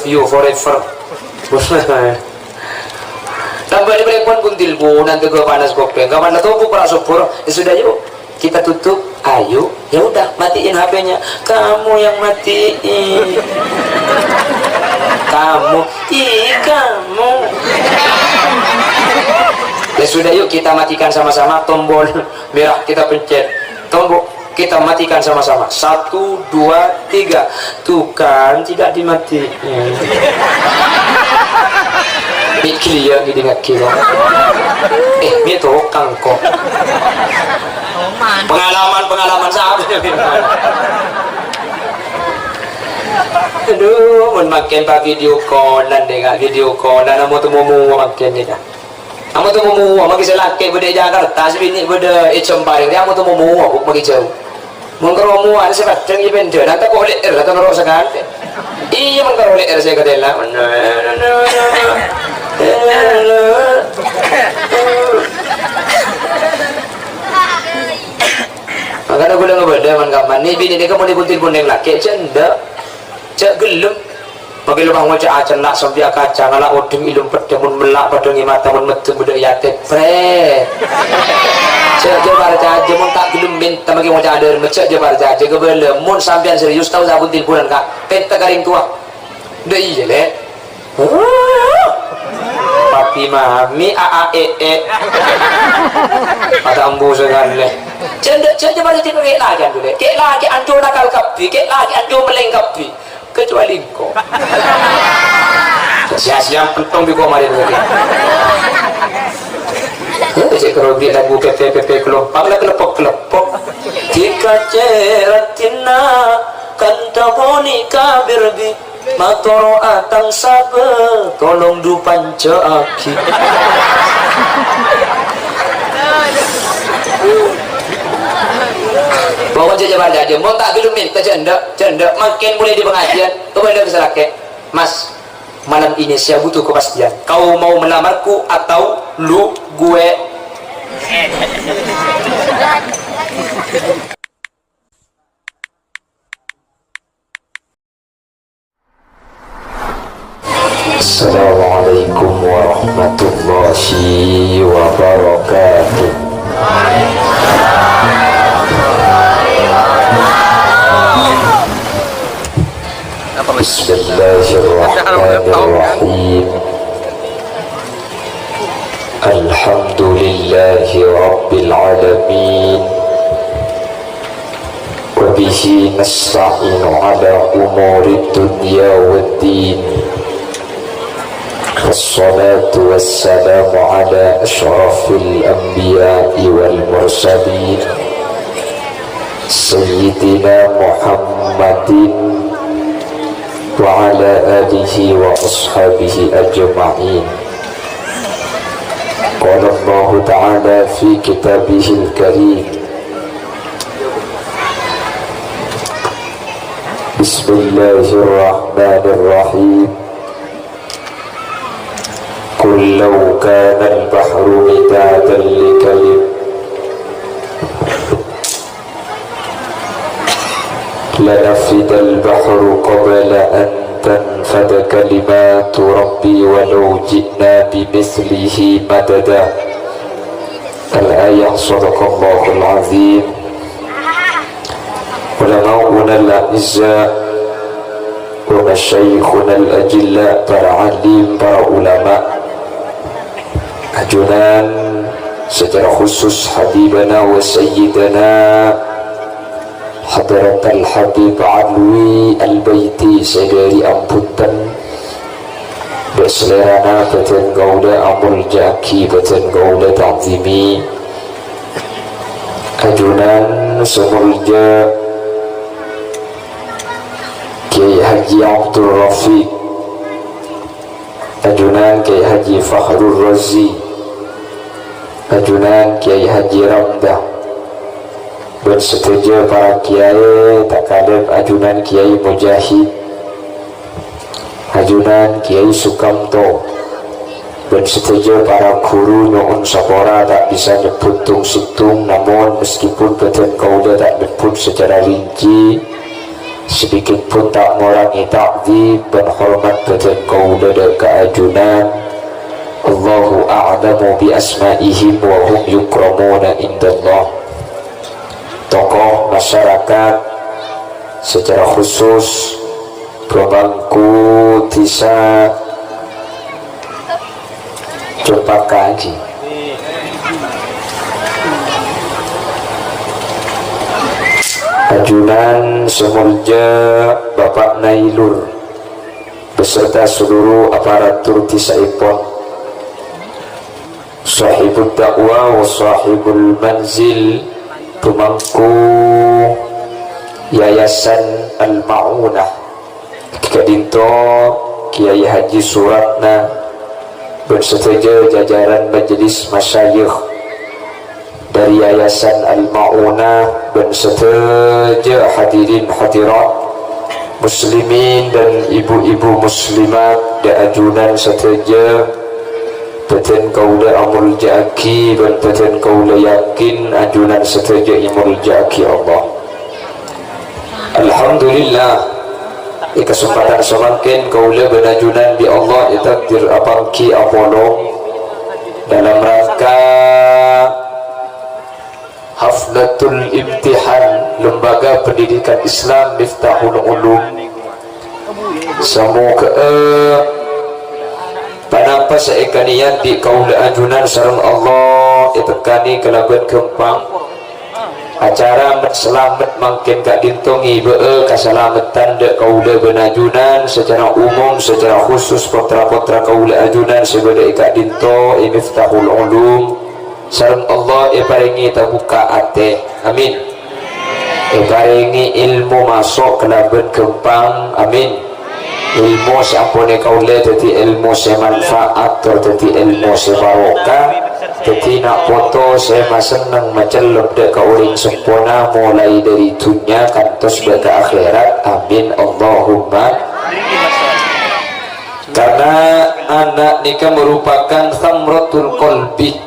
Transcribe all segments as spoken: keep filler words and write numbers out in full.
You forever. Tambah di telepon pun tilpon, nanti gua panas kopeng. Kapan tuh buka subuh? Ya sudah, yuk. Kita tutup. Ayo. Ya udah, matiin H P-nya. Kamu yang matiin. Kamu. Ih, kamu. Ya sudah, yuk, kita matikan sama-sama tombol merah, kita pencet. Tombol, kita matikan sama-sama. Satu, dua, tiga. Tuh kan, tidak dimatiin. Mikir ya, gini ngaki, kok. Eh, ini tukang, kok. Pengalaman-pengalaman sahabat. Aduh, mun makin pa video call-an deh, Kak. Video call-an, amu temu mua makin deh, Kak. Amu temu mua, magi sè lakè bâdâ è Jakarta, sè binè' bâdâ è Cempareng, amu temu mua, Bu, magi jhâu. Mon karo mua, sè padhâng iyâ bendhâ, nanta kok lè'èr, atau noro' sakalè. Iyâ, mon karo lè'èr sè katèla. Mangkana ghulâ ngabâdâ man-kamman, nè binè nèka mon èbuntil bhuneng lakè, jhâ' endâ'. Jhâ' ghellem. Mangkèn lo bang ngoca' acenna' sambi akaca ngala' odhing ilum peddhâ mon mella' padhâ ngèmata mon meddhung bâdâ è atè. Pret. Jhâ' jhâ' parcajâ mon ta' ghellem mènta mangkèn ngoca' adhâremma jhâ' jhâ' parcajâ kabâlâ mon sampèyan serius tao sabun tilburan ka pènta ka rèng towa. Dâ' iyâ, Lè'. Papi mami a a e e. Pada ambu sakalè. Jhâ' endâ' jhâ' jhâ' parcajâ kè' lakè' andu, Lè'. Kè' lakè' andu nakal kabbhi, kè' lakè' andu mellèng kabbhi. Kecuali engko'. Sia-sia pentong bi' ko' marè lagi. Cè' karo bi' lagu P P P P kelompok la kelepok-kelepok. Dikacè ratina kanta boni kabir bi matoro atang sabe tolong dupanca'agi. Pokoknya jangan aja, mon ta' gelem minta janda, janda makin mulai di pengajian, coba dia bisa laki. Mas, malam ini saya butuh kepastian. Kau mau melamarku atau lu gue? Assalamualaikum warahmatullahi wabarakatuh. Bismillahirrahmanirrahim. Alhamdulillahi rabbil alamin. Wa bihi nasta'inu ala umuri dunya waddin. Wassalatu wassalamu ala asyrafil anbiya'i wal mursalin, Sayyidina Muhammadin wa ala alihi wa ashabihi ajma'in. Qala Allahu ta'ala fi kitabihil karim. Bismillahirrahmanirrahim. Qul law kanal bahru midadan li kalim-, lanafidal bahru qabla an tanfada kalimatu rabbi walau ji'na bimithlihi madada. Al-ayah, sadaqallahul azim. Ulama'unal a'izza wa masyayikhunal ajilla, para alim, para ulama. Ajunan secara khusus habibana wa sayyidana Hadratal Habib Alwi Al-Baiti sè dhâri Ampunten. Bâ' salèrana bâdhân kaulâ amolja'aghi, bâdhân kaulâ ta'zimi. Ajunan sè molja Kiai Haji Abdul Rafiq, ajunan Kiai Haji Fakhrul Razi, ajunan Kiai Haji Ramdah, bân sadhâjâ para kiai, ta' kalèp ajunan Kiai Mujahid, ajunan Kiai Sukamto, bân sadhâjâ para ghuru nyo'on sapora ta' bisa nyebbhut tong-settong, namong meskipun bâdhân kaulâ ta' nyebbhut secara rinci, Sadhâjâ pon ta' ngorangè ta'zim bân hormat bhâdhân kaulâ dâ' ka ajunan. Allahu a'lamu bi asma'ihim wa hum yukramuna indallah. Tokoh masyarakat, secara khusus, pemangku dhisa Cempaka Aji. Ajunan sè molja Bapak Nailur beserta seluruh aparatur dhisaèpon, sahibud da'wah wa sahibul manzil, pemangku Yayasan Al-Ma'unah. Ka'dinto Kiai Haji Suratna bân sadhâjâ jajaran majelis masyayikh dhâri Yayasan Al-Ma'unah bân sadhâjâ hadirin hadirat muslimin dan ibu-ibu muslimat, dâ' ajunan sadhâjâ. Bhâdhân kaulâ amolja'aghi bân bhâdhân kaulâ yakin ajunan sadhâjâ èmolja'aghi Allah. Alhamdulillah, è kasempadhân samangkèn kaulâ bân ajunan bi' Allah ètakdir apangghi apolong dalam rangka Haflatul Imtihan Lembaga Pendidikan Islam Miftahul Ulum. Samoghâ'â ponapa sè èkaniyat bi' kaulâ ajunan sareng Allah ètekkanè kalabân ghâmpang. Acara met-salamet mangkèn ka'dinto ngibâ'â kasalameddhân dâ' kaulâ bân ajunan sacara umum, sacara khusus pottra-pottra kaulâ ajunan sè bâdâ è ka'dinto è Miftahul Ulum. Sareng Allah èparèngè tabukka' atè. Amin. Èparèngè èlmo maso' kalabân ghâmpang. Amin. Èlmo sè ampon èkaollè dhâddhi èlmo sè manfaat, tor dhâddhi èlmo sè barokah, dhâddhi na' poto sè masenneng macellep dâ' ka orèng seppona molaè dhâri dhunnya kantos dâ' ka akhèrat. Amin, Allahumma. Karena ana' nèka merupakan samratul qalbi,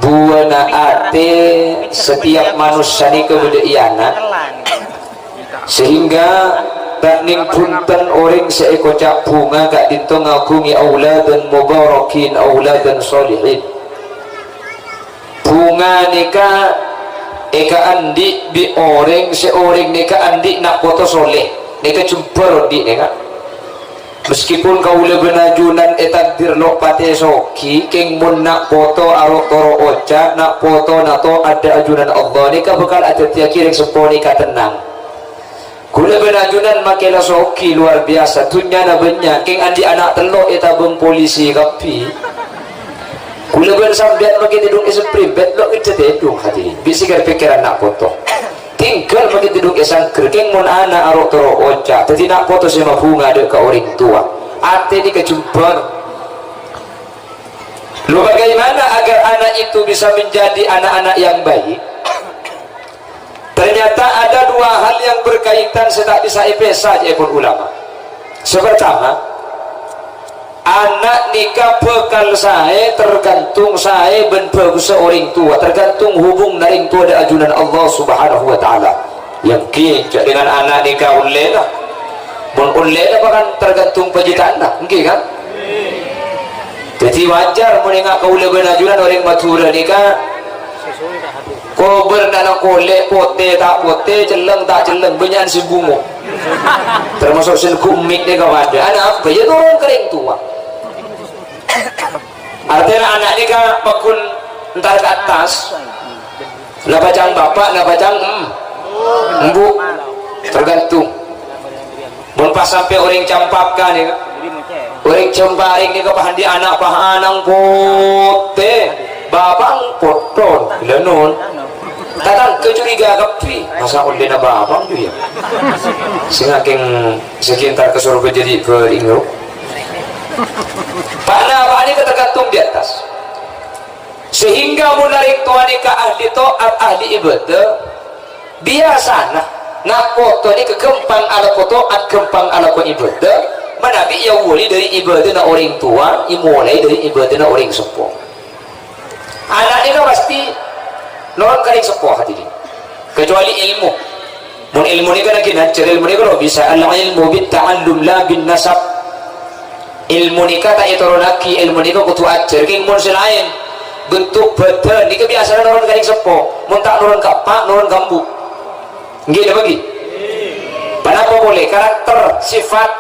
buwâna atè. Setiap manossa nèka bâdâ è ana'. Sehingga ta' nèng bhunten orèng sè èkoca' bhunga ka'dinto ngaghungè auladan mubarakin, auladan sholihin. Bhunga nèka èkaandi' bi' orèng sè orèng nèka andi' na' poto soleh, nèka jembhâr andi' nèka. Meskipun kaulâ bân ajunan ètakdir lo' patè sogi, kèng mon na' poto aro'-toro' oca', na' potona to'at dâ' ajunan Allah, nèka bhâkal adhâddhiyâghi rèng seppo nèka tennang. Kaulâ bân ajunan makè la sogi luar biasa, dhunnyana bânnya', kèng andi' ana' tello' ètabâng polisi kabbhi. Kaulâ bân sampèyan makè tèdung è seprimbet, lo' ngèjjhâ tèdung, hadirin. Bi' sè kèr-pèkkèran na' poto. Tèngghâl makè tèdung è sangghâr, kèng mon ana' aro'-toro' oca', dhâddhi na' poto sè mabhunga dâ' ka orèng towa. Atè nèka jembhâr. Lo, bagaimana agar anak itu bisa menjadi anak-anak yang baik? Ternyata ada dua hal yang berkaitan sè ta' bisa èpèsa, ca'èpon ulama. Sè partama, ana' nèka bhâkal saè tergantung saè bân bhâghussa orèng towa, tergantung hubunganna rèng towa dâ' ajunan Allah Subhanahu wa Ta'ala. Èngghi, jhâ' dengan ana' nèka ollèna. Mon ollèna, kan tergantung pajhita'anna, èngghi, kan? Dhâddhi wajar mon enga' kaulâ bân ajunan orèng Madhurâ nèka kobâr nana kolè', potè ta' potè, celleng ta' celleng, bânnya'an sè bungo. Termasuk sè neggu' mik nèka padâ. Anapa? Ya noro' ka rèng towa. Artèna ana' nèka pagghun entar ka attas. La pacang bapa', la pacang em-, embu'. Tergantung. Mon pas sampè' orèng Cempaka nèka. Orèng Cempaka nèka pas andi' ana' pas ana' potè. Bapa' potton. Lha non. Tatangghâ curiga kabbhi. Masa ollèna bapa' tu ya? Sè ngakèng sè entar ka sowarghâ jadi bâringo. Bâ'na, bâ'na nèka tergantung di atas. Sehingga mon rèng towa nèka ahli to'at, ahli ibadah, biyasana na' poto nèka ghâmpang alako to'at, ghâmpang alako ibadah, manabi èawwali dhâri ibadahna orèng towa, èmolaè dhâri ibadahna orèng seppo. Ana' nèka pastè noro' ka rèng seppo, hadirin. Kecuali ilmu. Mon èlmo nèka lagi ajhâr, èlmo nèka lo bisa, "Al-ilmu bit-ta'allum la bin-nasab." Èlmo nèka ta' ètoronnaghi, èlmo nèka kodhu ajhâr. Kèng mon sè laèn, bentuk bhâdhân, nèka biyasana noron ka rèng seppo. Mon ta' noron ka eppa', noron ka embu'. Ngghi, napa ngghi? Ponapa polè? Karakter, sifat.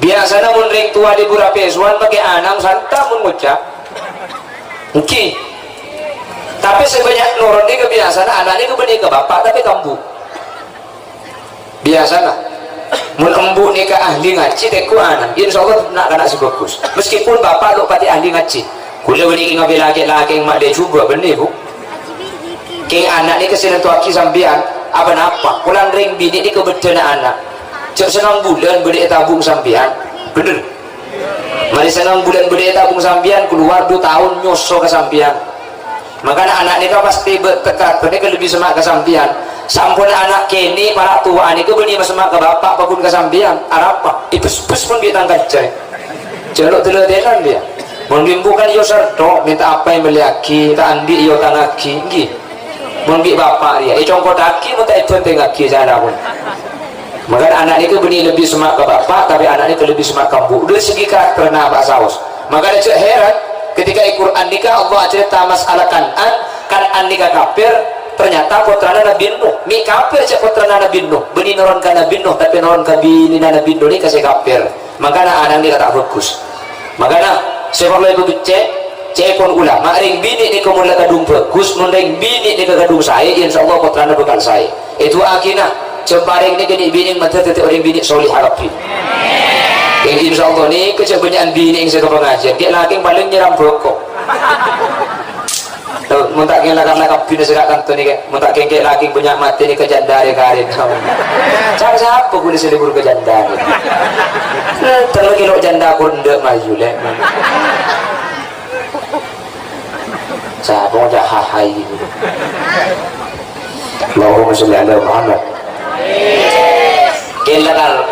Biyasana mon rèng towa è buru apèsowan makè ana'na santa mon ngoca'. Ngghi. Tapè sè bânnya' noron nèka biyasana ana' nèka bânnè ka bapa' tapè ka embu'. Biyasana. Mon embu' nèka ahli ngajhi, tèngghu ana', insyaallah na'-kana' sè bhâghus. Meskipun bapa' lo' patè ahli ngajhi. Kaulâ bânnè ngabâlâ lakè'-lakè' ma' dâ' jhubâ' bânnè, Bu. Kèng ana' nèka sè nantowaghi sampèyan, apa-napa. Polana rèng binè' nèka bâddhâna ana'. Jhâ' sangang bulân bâdâ ètabung sampèyan. Bhender. Marè sangang bulân bâdâ ètabung sampèyan, kalowar du taon nyoso ka sampèyan. Mangkana ana' nèka pastè bâ-, teka-, bânnè lebbi semma' ka sampèyan. Sampon ana' kènè' para' towa nèka bânnè masemma' ka bapa', paggun ka sampèyan. Arapa? Èbes-bes mon bi' tang kanca. Jhâ' lo' dâlâtènan, yâ. Mon bi' embu' kan yo serto, mènta apa èmellèyaghi, ta' andi' yo tangaghi, ngghi. Mon bi' bapa' rèya, ècongkottaghi, mon ta' èbhântèngngaghi, sala pon. Mangkana ana' nèka bânnè lebbi semma' ka bapa', tapè ana' nèka lebbi semma' ka embu'. Dâri segi karakterra bâ' saos. Mangkana jhâ' heran, ketika è Qur'an nèka Allah acarèta masalah Kan'an, Kan'an nèka kafir, ternyata pottrana Nabbhi Nuh. Mè' kafir jhâ' pottrana Nabbhi Nuh, bânnè noron ka Nabbhi Nuh, tapè noron ka binèna Nabbhi Nuh nèka sè kafir. Mangkana ana' nèka ta' bhâghus. Mangkana sè parlo èpabhecce', ca'èpon ulama, rèng binè' nèka mon la kadhung bhâghus, mon rèng binè' nèka kadhung saè, insyaallah pottrana bhâkal saè. Èdu'aaghina, jhâ' parèng nèka nè' binè' mandhâr dhâddhi orèng binè' soleha kabbhi. Kèng insyaallah nèka jhâ' bânnya'an binè' sè ka pangajiân, kè' lakè palèng nyèram bhâko. Tuh, mon ta' kèng la karna kabbhina sè ra' kanto nèka, mon ta' kèng kè' lakè bânnya' matè nèka jhândhâ rè-karè. Sapa-sapa ghulâ sè lebur ka jhândhâ nèka. Eh, terro kèlo jhândhâ kondhâ mayu, lè'. Sapa ngoca' hahai gitu. Allahumma sholli ala Muhammad. Kèng la kar-,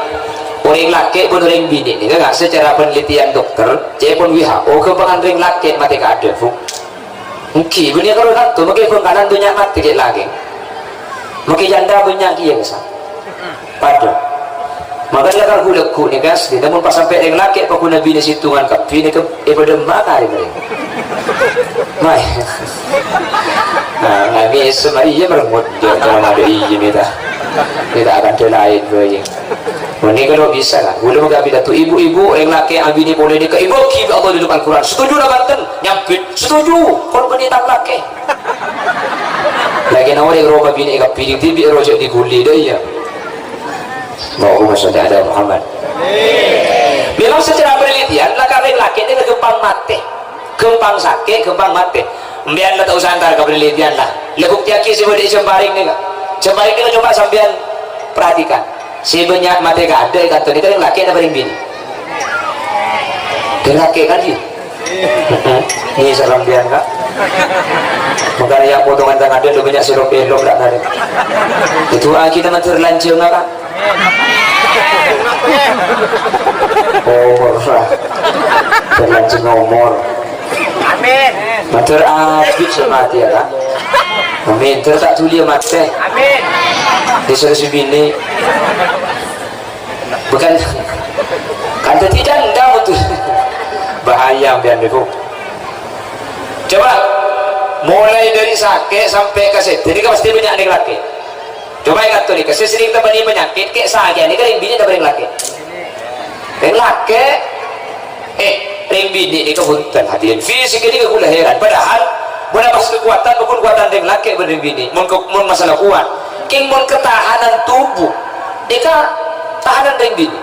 orèng lakè' bân orèng binè' nèka, secara penelitian dokter, ca'èpon W H O, ghâmpangan rèng lakè' matè kaadâ', Bu. Èngghi, bânnè karo tanto, makè Bhângkalan bânnya' matè kè' lakè. Makè jhândhâ bânnya' kèya, kassa'. Padâ. Mangkana la kar ghu-lagghu nèka, asli, namong pas sampè' rèng lakè' paggun binè' sèttongan kabbhi nèka, è, padâ emma karè, karè. Mai. Nah, nangès, ma' iyâ merenggut, jhâ' drama dâ' iyâ mènta. Mènta akan dâ' laèn, bhâi. Mènè kalau bisa, kan? Ghulâ mangkè apidato, ibu-ibu, rèng lakè' abinè polè nèka èbâghi bi' Allah è dâlem Al-Qur'an. Setuju napa enten? Nyampit. Setuju. Kon bânnè tang lakè'. Lakè' napa rèng rowa binè' kabbhi, dhibi' rowa jhâ' diguli, dâ' iyâ. Allahumma sholli ala Muhammad. Memang secara penelitian, lakè', rèng lakè' nèka ghâmpang matè. Ghâmpang sakè', ghâmpang matè. Sampèyan la ta' osa entar ka penelitian la. La buktèyaghi sè bâdâ è Cempareng nèka. Cempareng nèka coba sampèyan perhatikan. Sè bânnya' matè kaadâ' è kanto nèka rèng lakè' napa rèng binè'? Rèng lakè' kan, yâ? Heeh. Nèser sampèyan, Ka'. Mangkana yâ potongan tang adâ' lo bânnya' sè lo-, lo-, la narè. Èdu'aaghina mandhâr lanjhângnga, Ka'. Omor, Ka'. Mandhâr lanjhângnga omor. Amin. Mandhâr abit sè matè, yâ, Ka'. Amin. Dhâr ta' dhuli matè. Amin. Nèser sè binè'. Bukan. Kan dhâddhi jhândhâ, betul. Bahaya, sampèyan, Bu. Coba, mulai dâri sakè' sampè' ka sèdhâ, nèka pastè bânnya' rèng lakè'. Coba èkato nèka, sè serrèng tepa'na panyakèt, kè' sakè'an nèka rèng binè' napa rèng lakè'? Rèng lakè'. Eh, rèng binè' nèka bhunten, hadirin. Fisik nèka ghulâ heran. Padahal, mon pas kakowadhân, paggun kowadhân rèng lakè' bân rèng binè'. Mon ke-, mon masalah kowat. Kèng mon ketahanan tubuh, nèka tahanan rèng binè'.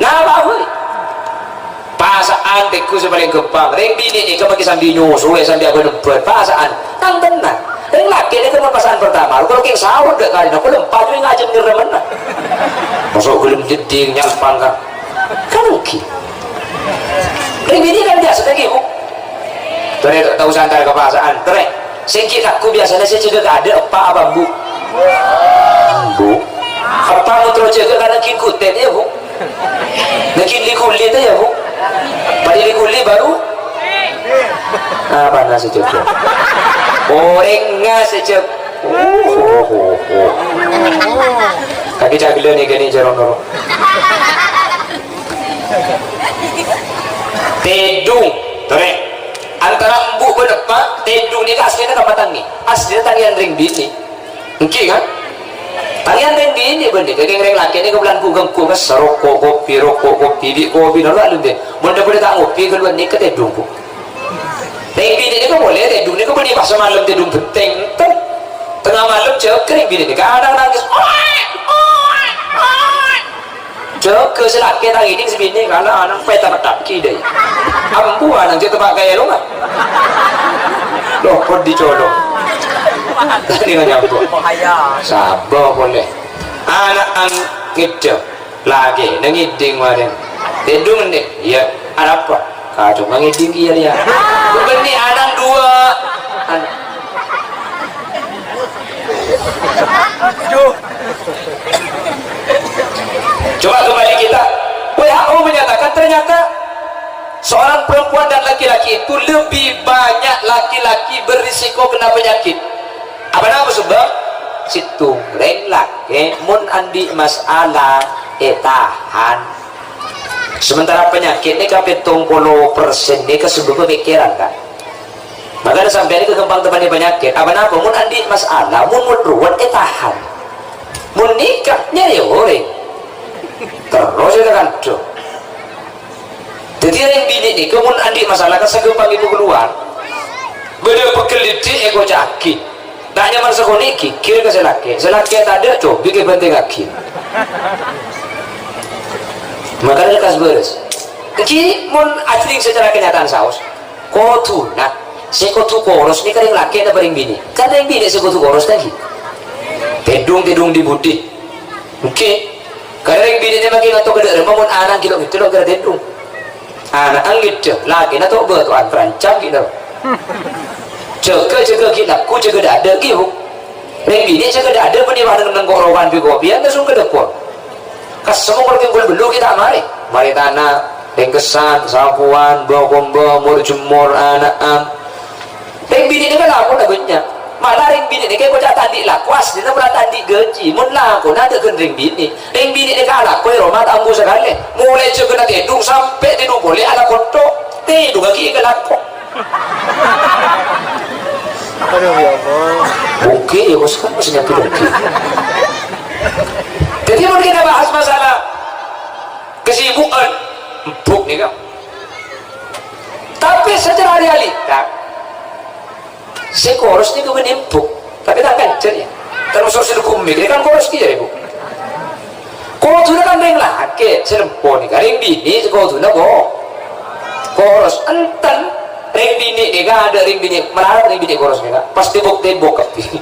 Napa, Bu? Pasa'an tèngghu sè palèng ghâmpang. Rèng binè' nèka makè sambi nyosoè, sambi abân-emban. Pasa'an. Tang tenang. Rèng lakè' nèka mon pasa'an partama, kalau kèng sahur dâ' karèna, kalau empat rèng ajâm nyerrèmèn. Maso' ghellem jeddhing nyalpang, Ka'. Kan èngghi. Rèng binè' kan biyasa lagi, Bu. Torè, ta' osa entar ka pasa'an. Torè. Sè èngghi lagghu biyasana sè jâgâ kaadâ' eppa' apa embu'? Embu'. Eppa' mon terro jâgâ kan èngghi kutèt, yâ, Bu. Èngghi li-kulli ta', yâ, Bu. Bâri' li-kulli baru. Apana sè jâgâ? Orèngnga sè jâgâ. Kakè cagella nèka nè, jârong noro. Tèdung. Torè. Antara embu' bân eppa', tèdung nèka aslina kamma tangè. Aslina tangèyan rèng binè'. Èngghi, kan? Tangèyan rèng binè' bân nèka, kèng rèng lakè' nèka bulân ghu-ghânggu, kan, roko', kopi, roko', kopi, bi' kopi, noro' alun dè. Mon dhâ-, bâdâ ta' ngopi, ghâlluwân nèka tèdung, Bu. Rèng binè' nèka molè tèdung nèka bânnè pas samalem tèdung bhenteng, enten. Tengnga malem jâgâ rèng binè' nèka ana' nangès. Jâgâ sè lakè' ta' ngèdhing sè binè' kala ana' pèta pettaki dâi. Ambu ana' jâ' teppa' ka èlongnga. Lopot dicolok. Tadi nganyambu. Saba polè. Ana'an ngèdhâ. Lakè' nangèdhing marèn. Tèdung, Ndè'? Iyâ. Arapa? Kacong nangèdhing kèya, yâ. Bânnè ana' duwâ'. An- Coba kembali kita. W H O menyatakan ternyata seorang perempuan dan laki-laki itu lebih banyak laki-laki berisiko kena penyakit. Apa nama sebab? Sèttong rèng lakè' mon andi' masalah ètahan. Sementara penyakit nèka pèttong polo persen nèka sebabbhâ pèkkèran, kan? Makana sampèyan nèka ghâmpang teppanè penyakit. Apa napa? Mon andi' masalah, mon, mon ruwet, ètahan. Mon nèka, nyarè orèng. Terros èkakandhu. Dhâddhi rèng binè' nèka mon andi' masalah kan saghâmpang èpakalowar. Bâdâ pegghel dhiddhi' èkoca'aghi. Ta' nyaman sakonè' ghighir ka sè lakè'. Sè lakè' tadâ' cobi' èbhântèngngaghi. Makana lekkas bârâs. Èngghi mon ajhâring sacara kenyataan saos. Kodhuna sè kodhu koros nèka rèng lakè' napa rèng binè'? Kan rèng binè' sè kodhu koros ta' ghi? Tèdung-tèdung di budi. Èngghi. Karè rèng binè' nèka makè ngato ka dâ'remma mon ana' ghi' lo' ngèdhâ lo' kèra tèdung. Ana' ngèdhâ, lakèna to' bâto'an terancam ghi' lo'. Jâgâ, jâgâ ghi' lagghu, jâgâ dâ'-adâ' ghi', Bu. Rèng binè' jâgâ dâ'-adâ' bânnè wa neng-neng ko' rowan bi-kopiyan langsung ka dâpor. Kasemmo kol kèng kol bellu' ghi' ta' marè. Marè tana, lèngkesan, sapowan, bâ-kombâ, mor-jemmor, ana'an. Rèng binè' nèka lakona bânnya'. Mala rèng binè' nèka èkoca' ta' andi' lako, aslina pola ta' andi' gajhi. Mon lakona adâ' ghân rèng binè'. Rèng binè' nèka alako è roma ta' ambu sakalè. Molaè jâgâna tèdung sampè' tèdung polè alako tho'. Tèdungnga ghi' èkalako. Aduh, ya Allah. Oke, ya, Bos, kan masih nyapu lagi. Jadi, mon kita bahas masalah kesibukan, empuk nih, Kak. Tapi secara realita, sè koros nèka bânnè empuk, tapè ta' kèncèr, yâ. Termasuk sè lukumi, kan koros kèya, Bu. Kodhuna kan rèng lakè' sè lempo nèka, rèng binè' sè kodhuna ko-, koros. Enten rèng binè' nèka, adâ' rèng binè' malarat, rèng binè' koros nèka, pas tèbok-tèbok kabbhi.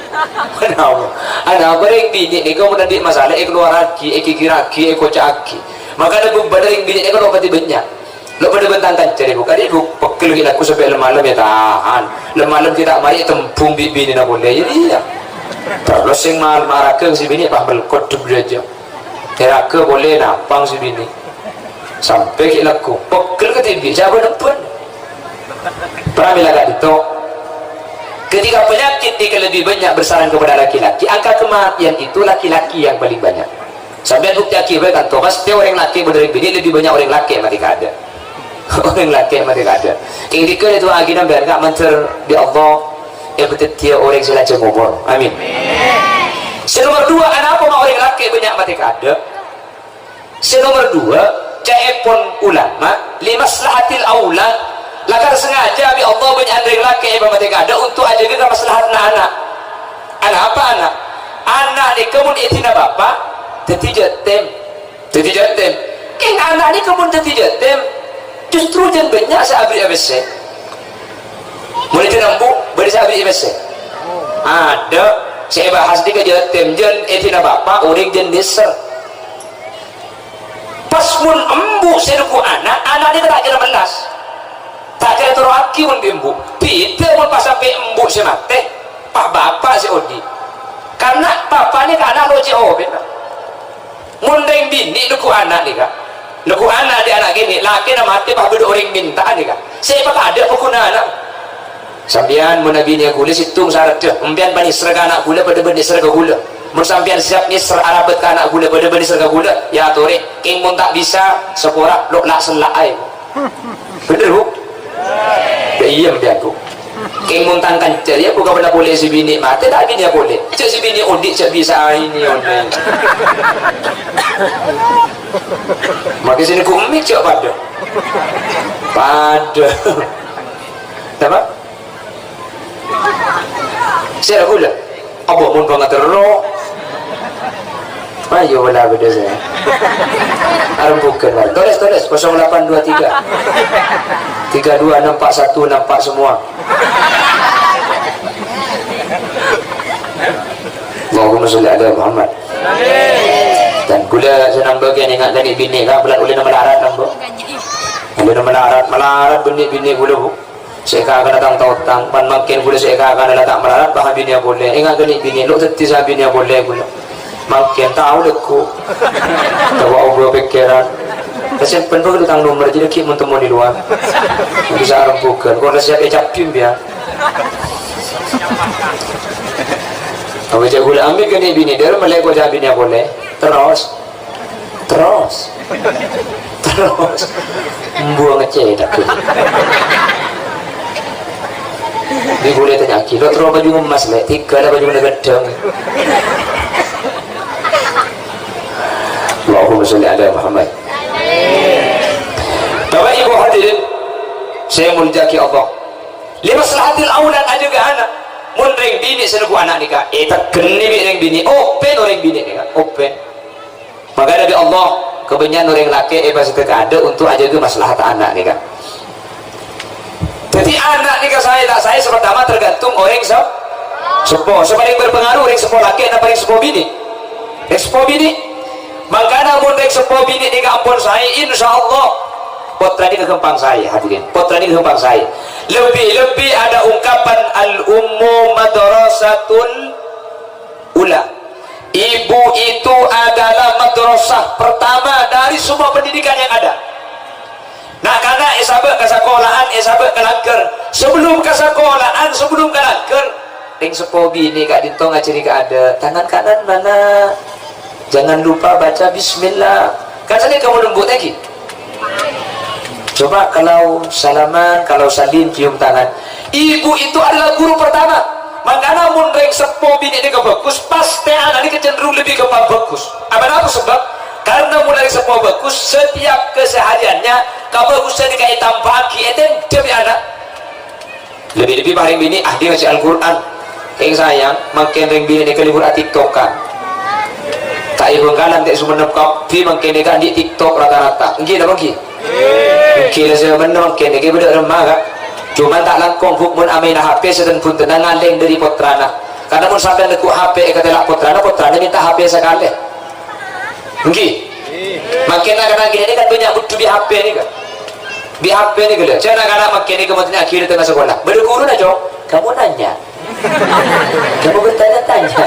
Anapa? Anapa rèng binè' nèka mon andi' masalah èkalowarraghi, èghighirraghi, èkoca'aghi. Makana bebbhânna rèng binè' nèka lo' patè bânnya'. Lo' padâ bân tang kanca, Bu. Kadhi, Bu, pegghel ghi' lagghu sampè' lem-malem ètahan. Lem-malem ghi' ta' marè ètembhung bi' binèna polè. Iyâ, iyâ. Terros sè mal-, maraghâng sè binè' pas melkot dub dâjâ. Èraghâ polè napang sè binè'. Sampè' ghi' lagghu. Pegghel ka T V, jhâ' bân-ebbhân. Pramila ka'dinto. Ketika penyakit ini lebih banyak bersarang kepada laki-laki, angka kematian itu laki-laki yang paling banyak. Sampèyan buktèyaghi bhâi kanto, pastè orèng lakè' bân orèng binè' lebbi bânnya' orèng lakè' matè kaadâ'. Orèng lakè' matè kaadâ'. Kèng dhika èdu'aaghi sampèyan, Ka', mandhâr bi' Allah èpadhâddhiyâ orèng sè lanjhâng omor. Amin. Sè nomer duwâ', anapa ma' orèng lakè' bânnya' matè kaadâ'? Sè nomer duwâ', ca'èpon ulama, "Li maslahatil aulad", lakar sangajâ bi' Allah bânnya'an rèng lakè' èpamatè kaadâ' untuk ajâgâ kamaslahatanna ana'. Anapa ana'? Ana' nèka mon èdina bapa', dhâddhi jâtèm. Dhâddhi jâtèm. Kèng ana' nèka mon dhâddhi jâtèm, justru jân bânnya' sè aberri'â pèssè. Mon èdina embu', bâdâ sè aberri'â pèssè? Adâ'. Sè èbahas nèka jâtèm, jân èdina bapa', orèng jân nèser. Pas mon embu' sè nonggu ana', ana' nèka ta' kèra mellas. Ta' kèra ètoro'aghi mon bi' embu'. Bhidhâ mon pas sampè' embu' sè matè, pas bapa' sè odi'. Karna bapa' nèka ana' lo' cè' obâna. Mon rèng binè' nonggu ana' nèka, nonggu ana' dâri ana' kènè', lakèna matè pas bâdâ orèng mènta'a nèka. Sè èpakaadâ' paghunana. Sampèyan mon abinèa ghulâ sèttong sareddhâ, empèyan panèsser ka ana' ghulâ padâ bân nèsser ka ghulâ. Mon sampèyan siap nèsser arabât ka ana' ghulâ padâ bân nèsser ka ghulâ, èyatorè. Kèng mon ta' bisa, sapora, lo' la'-sella'a, Bu. Bhender, Bu? Yâ iyâ, empèyan, Bu. Kèng mon tang kanca, yâ, Bu, kabâna polè sè binè' matè, ta' binèa polè. Jhâ' sè binè' odi', jhâ' bisa aènè onèng. Makè sè nèko emmik jhâ' padâ. Padâ. Napa? Sèra ghulâ. Apa mon pangaterro? Ayo, wala bâdâ sè. Arembhughân, wala. Tolès, tolès. Kosong delapan dua tiga. Tiga dua nampak satu, nampak semua. Allahumma sholli ala Muhammad. Dan ghulâ sè nambâ kènè nga' ghâni' binè', ka' bhâlân ollèna malarat nambâ. Ollèna malarat, malarat bânnè binè' ghulâ, Bu. Sè èkakana tang-taotang, pan mangkèn ghulâ sè èkakana la ta' malarat, bâ abinèa polè. Enga' ghâni' binè', lo' dhâddhi sè abinèa polè ghulâ. Mangkèn tao lagghu. Tawa obâ pèkkèran. Tasèmpen bhâkal tang nomer, jârèya ghi' mon temmo è lowar. Bisa arembhughân, kor la siap ècabbhi, yâ. Apa jhâ' ghulâ amèt ghâni' binè', dârâ mellè ko jhâ' abinèa polè. Terros. Terros. Terros. Mbuwâ ngecè' dak. Bi' ghulâ ètanya'aghi, "Lo' terro bhâjhu ngemmas, Lè'?" "Tiga la bhâjhuna ghâddhâng." Allahumma sholli ala Muhammad. Bapak Ibu hadirin, sè èmoljâ'aghi Allah. Li maslahatil aulad, ajâgâ ana'. Mon rèng binè' sè neggu' ana' nèka, ètegghâna bi' rèng binè', open orèng binè' nèka, open. Maka Nabi Allah, kabânnya'an orèng lakè' èpasèdhâ kaadâ' untuk ajâgâ maslahat ana' nèka. Dhâddhi ana' nèka saè ta' saè, sapertama tergantung orèng se-, seppo. Sè palèng berpengaruh orèng seppo lakè' napa orèng seppo binè'? Orèng seppo binè'. Mangkana mon orèng seppo binè' nèka ampon saè, insyaallah pottra nèka ghâmpang saè, hadirin. Pottra nèka ghâmpang saè. Lebih-lebih ada ungkapan, "Al-ummu madrasatul ula." Ibu itu adalah madrasah pertama dari semua pendidikan yang ada. Na'-kana' èsabâ' ka sakola'an, èsabâ' ka langghâr. Sebelum ka sakola'an, sebelum ka langghâr, rèng seppo binè' ka'dinto ngajhâri kaadâ', "Tangan kanan mana? Jangan lupa baca bismillah." Kan sanèka mon lembut lagi. Coba kalau salaman, kalau salim, cium tangan. Ibu itu adalah guru pertama. Mangkana mon rèng seppo binè' nèka bhâghus, pastè ana' nèka cenderung lebbi ghâmpang bhâghus. Apa napa sebab? Karena mon rèng seppo bhâghus, setiap kesehariannya kabhâghusân nèka ètambâ'âghi, ètèndhâ bi' ana'. Lebbi-lebbi pa rèng binè' ahli ngajhi Al-Qur'an. Kèng sayang, mangkèn rèng binè' nèka lebur a-TikTok-an. Kaè Bhângkalan, ta' Songennep kabbhi mangkèn nèka andi' TikTok rata-rata. Èngghi napa èngghi? Èngghi, la sè bhender mangkèn nèka bâdâ remma, Ka'. Coma ta' langkong, Bu', mon amaèna H P sè ten-bhuntenna ngalèng dâri pottrana. Karna mon sampèyan neggu' H P èkatèla' pottrana, pottrana mènta H P sakalè. Èngghi. Mangkèn na'-kana' kènè' kan bânnya' budhu bi' H P nèka. Bi' H P nèka lho. Jhâ' na'-kana' mangkèn nèka mangkèn akhir tengnga sakola. Bâdâ ghuruna, Cong? Kamu nanya. Kamu bertanya-tanya.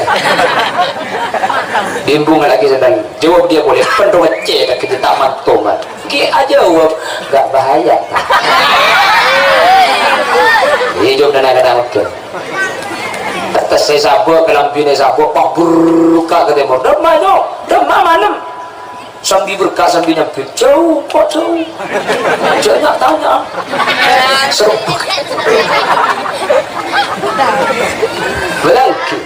Bimbung lagi sedang. Jawab dia boleh. Pendonga cek kita tak mantoman. Ki ajawab. Gak bahaya. Iya, jawab na'-kana' mangkèn. Tettessè sabâ', kalambhina sabâ', pas berka' ka tèmor. Dâmma, Cong. Dâmma malem. Sambi berka', sambi nyambit. Jhâu, kok jhâu? Jhâ' nya-tanya. Seru. Bâlânggi.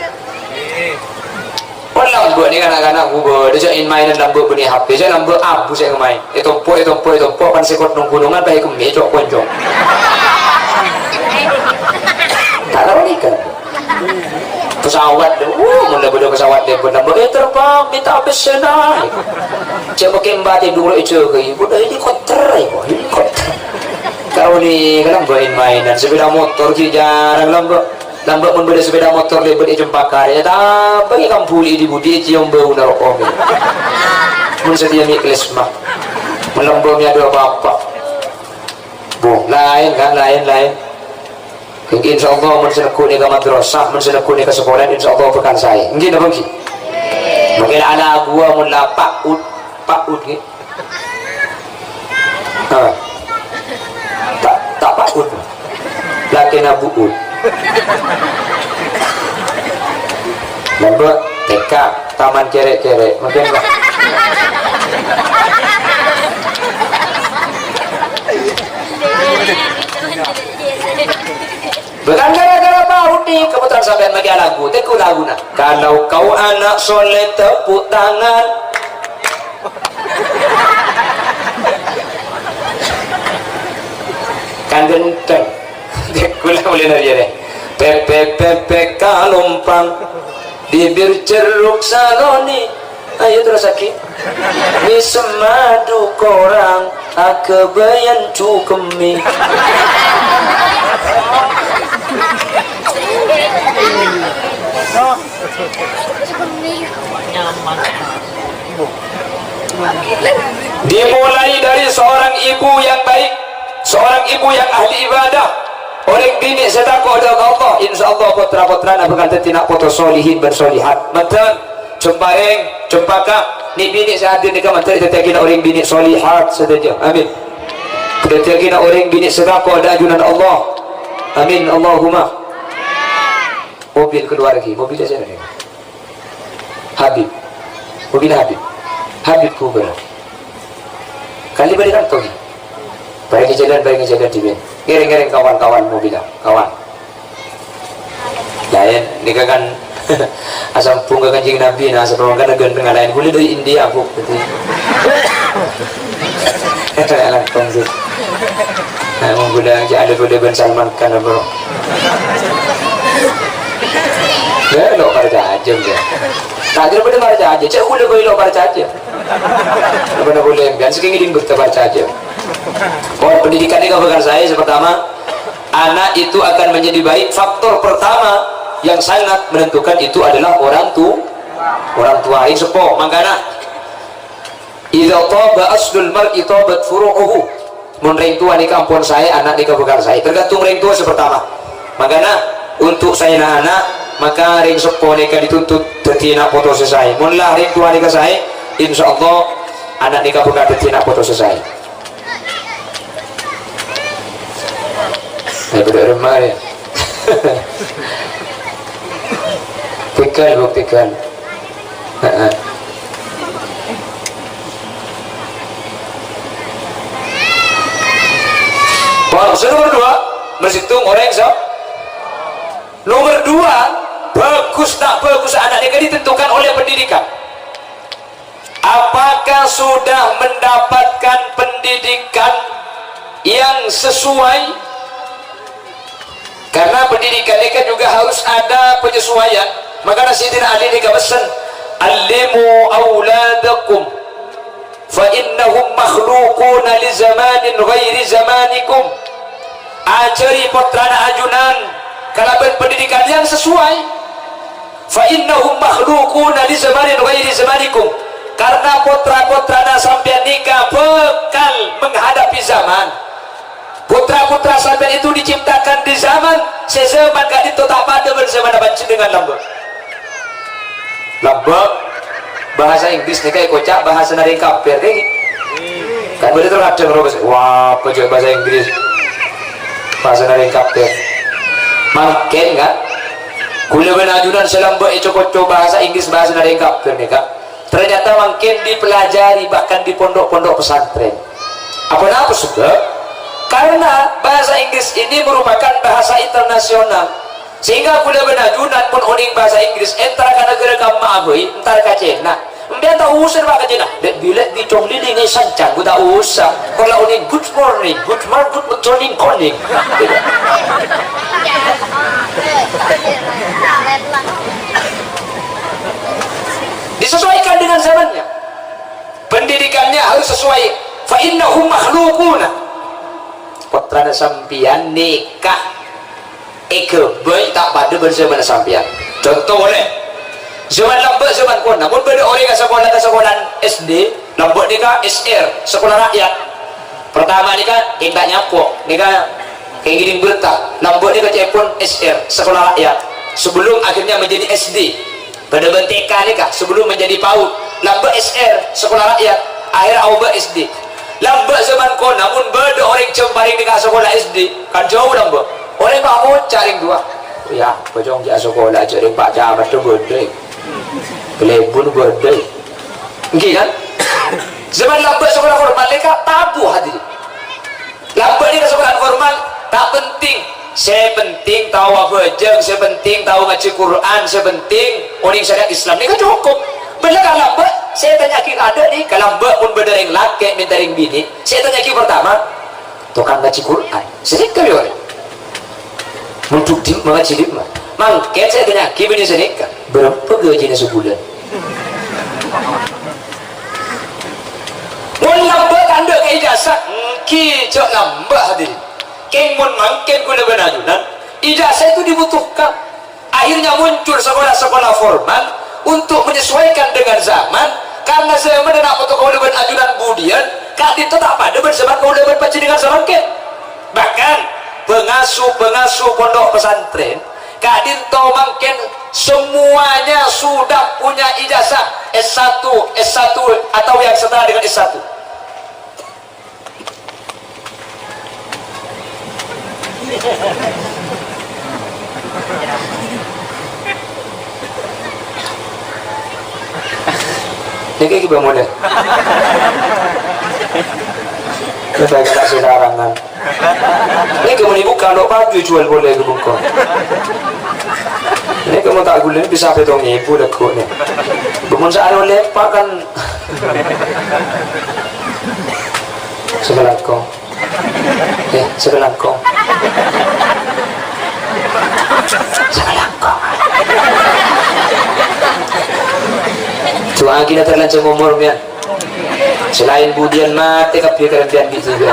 Pon lambâ' nèka na'-kana' ghubâ, jhâ' in-maènan lambâ' bânnè H P, jhâ' lambâ' abu sè ngemaèn. Ètompo', ètompo', ètompo', pan sèkot nong-ghunongan, pas èkemmè, cok-koncok. Ta' karo nèka. Pesawat, wuh, mon la bâdâ pesawat lèbât, lambâ', "Eh, terbang, minta pèssèna." Jhâ' makè mbâ tèdung èjâgâi, bâdâ helikopter, ya, helikopter. Karo nèka lambâ' in-maènan, sepeda motor ghi' jhârâng lambâ'. Lambâ' mon bâdâ sepeda motor lèbât è Cempaka Raya, tambâ è Kambuli è dhi-budhi èciom bâuna roko'na. Mon satèya mè' klèsma. Mon lambâ' mè' adâ' apa-apa. Bu, laèn, kan, laèn, laèn. Èngghi, insyaallah, mon sè neggu' nèka madrasah, mon sè neggu' nèka sakola, insyaallah bhâkal saè. Èngghi napa èngghi? Mungkin ana' ghulâ mon la PAUD, PAUD, ghi. Ha. Ta', ta' PAUD. Lakèna Bu Ut. Lambâ' T K, taman kèrè'-kèrè'. Mungkin, Pak. Bukan gara-gara bau ni, kebetulan sampèyan maghi alaghu, tèngghu laghuna. Kalau kau anak soleh, tepuk tangan. Kan ghenteng. Kaulâ molaè nari, ya, deh. Pepek-pepek kalompang, bibir jeruk saloni. Ayo, terus lagi. Mèsem madu korang, aghâbâyân cukemmè. Dimulai dari seorang ibu yang baik, seorang ibu yang ahli ibadah. Orèng binè' sè tako' dâ' ka Allah, insyaallah potra-potrana bhâkal dhâddhi na' poto solihin bân solihat. Manten, Cempaka, nè'-binè' sè hadir nèka manten èdhâddhiyâghi na' orèng binè' solihat sadhâjâ. Amin. Èdhâddhiyâghi na' orèng binè' sè tako' dâ' ajunan Allah. Amin, Allahumma. Mobil keluar lagi, mobil aja nih. Habib. Mobil Habib. Habib Kubra. Kali balik kantong. Balik ke jalan, balik ke jalan, Dimin. Ngèrèng-ngèrèng kawan-kawan mobil, kawan. Laèn, nèka kan asambung ka Kanjeng Nabi, nah, sabâb kan ghântengnga laèn. Kulâ dâri India, Bu. Jadi, langkong, sih. Nah, mon kulâ jhâ' ada kulâ bân Salman Khan, Bro. Ya, lo' parcajâ, ya. Tak kira bâdâ parcajâ, cè' kulâ bhâi lo' parcajâ. Apa nak boleh, kan? Saking ini bertebar saja. Oh, pendidikan ini kalau bukan saya, yang pertama, anak itu akan menjadi baik. Faktor pertama yang sangat menentukan itu adalah orang tu-, orang tua. Yang seppo, mangkana, "Idza taba aslul mar'i tabat furu'uhu." Mon rèng towa nèka ampon saè, ana' nèka bhâkal saè. Tergantung rèng towa sè pertama. Mangkana, untuk saèna ana', maka rèng seppo nèka dituntut dhâddhi na' poto sè saè. Mon la rèng towa nèka saè, insyaallah ana' nèka bhâkal dhâddhi na' poto sè saè. Ayo, pada remah, ya. Buktikan, buktikan. Heeh. Paham? Sè nomor dua, mèsèttong orèng sè. Nomor dua, bagus ta' bagus ana' nèka ditentukan oleh pendidikan. Apakah sudah mendapatkan pendidikan yang sesuai? Karena pendidikan ini kan juga harus ada penyesuaian. Maka Sayyidina Ali ini pesan, "Allimu auladakum fa innahum makhluquna li zamanin ghairi zamanikum." Ajari pottrana ajunan kalaban pendidikan yang sesuai. "Fa innahum makhluquna li zamanin ghairi zamanikum." Karena pottra-pottrana sampèyan nèka bhâkal menghadapi zaman. Pottra-pottra sampèyan itu diciptakan di zaman sè zaman ka'dinto ta' padâ bân zamanna panjhennengngan lambâ'. Lambâ', bahasa Inggris nèka èkoca' bahasana rèng kafir, ngghi. Kan bâdâ terkadang rowa, "Wah, apa jhâ' bahasa Inggris? Bahasana rèng kafir." Mangkèn, kan? Kulâ bân ajunan sè lambâ' èco-koco bahasa Inggris, bahasana rèng kafir nèka. Ternyata mangkèn dipelajari bahkan di pondok-pondok pesantren. Apa napa sebab? Karena bahasa Inggris ini merupakan bahasa internasional. Sehingga kulâ bân ajunan mon onèng bahasa Inggris, entar ka naghârâ kamma'a bhâi, entar ka Cèna. Empèyan ta' usah, Pak, ka Cèna. Lè'-bilè' bi' cong lilingè sancang, ghu ta' usah. Kala onèng, "Good morning, good morning, good morning, koning." Disesuaikan dengan zamannya. Pendidikannya harus sesuai. "Fa innahum makhluquna." Pottrana sampèyan nèka èghâbây ta' padâ bân zamanna sampèyan. Conto polè. Zaman lambâ', zaman kona. Mon bâdâ orèng asakola ka sakolaan S D, lambâ' nèka S R, sakola rakyat. Pertama nèka enggak nyapo, nèka kèngèng berta. Lambâ' nèka ca'èpon S R, sakola rakyat. Sebelum akhirnya menjadi S D. Bâdâ bân T K nèka, sebelum menjadi PAUD. Lambâ' S R, sakola rakyat. Akhèr aobâ S D. Lambâ' zaman kona, mon bâdâ orèng jhâmparèng nèka sakola S D, kan jhâu lambâ'. Orèng pangoca' rèng towa. Yâ, bocong jâ' sakola jâ' rèng Pak Camat bâdâ. Kalèbun bâdâ. Èngghi kan? Zaman lambâ' sakola formal nèka tabu, hadirin. Lambâ' nèka sakola formal ta' penting. Sè penting tao abhâjâng, sè penting tao ngajhi Qur'an, sè penting onèng syariat Islam nèka cokop. Bânnè ka lambâ', sè ètanya'aghi kaadâ' nèka lambâ' mon bâdâ rèng lakè' mènta rèng binè', sè ètanya'aghi partama, tokang ngajhi Qur'an. Sanèka bi' orèng. Mondhuk dimma, ngajhi dimma. Mangkèn sè ètanya'aghi binè' sanèka, bârâmpa gajina sabulân? Mon lambâ' tandhâ ka ijazah, èngghi jâ' lambâ', hadirin. Kèng mon mangkèn kaulâ bân ajunan, ijazah itu dibutuhkan. Akhirnya muncul sekolah-sekolah formal untuk menyesuaikan dengan zaman, karena zaman ana' poto kaulâ bân ajunan budiyân ka'dinto ta' padâ bân zaman kaulâ bân panjhennengngan samangkèn. Bahkan, pengasuh-pengasuh pondok pesantren ka'dinto mangkèn semuanya sudah punya ijazah S satu, S satu, atau yang setara dengan S satu. Nèka ghi' bâ' molè. Nèka ta' sè larangan. Nèka mon èbukka' lo' paju juwâl polè ka bengko. Nèka mon ta' ghulâ bisa pètong èbu lagghu'na. Bâ' mon saarè ollè empa' kan. Sakalangkong. Eh, sakalangkong. Sakalangkong. Du'aaghi la terlanjang omor, mèyan. Sè laèn budiyân matè kabbhi karambiyân bi' jiwa.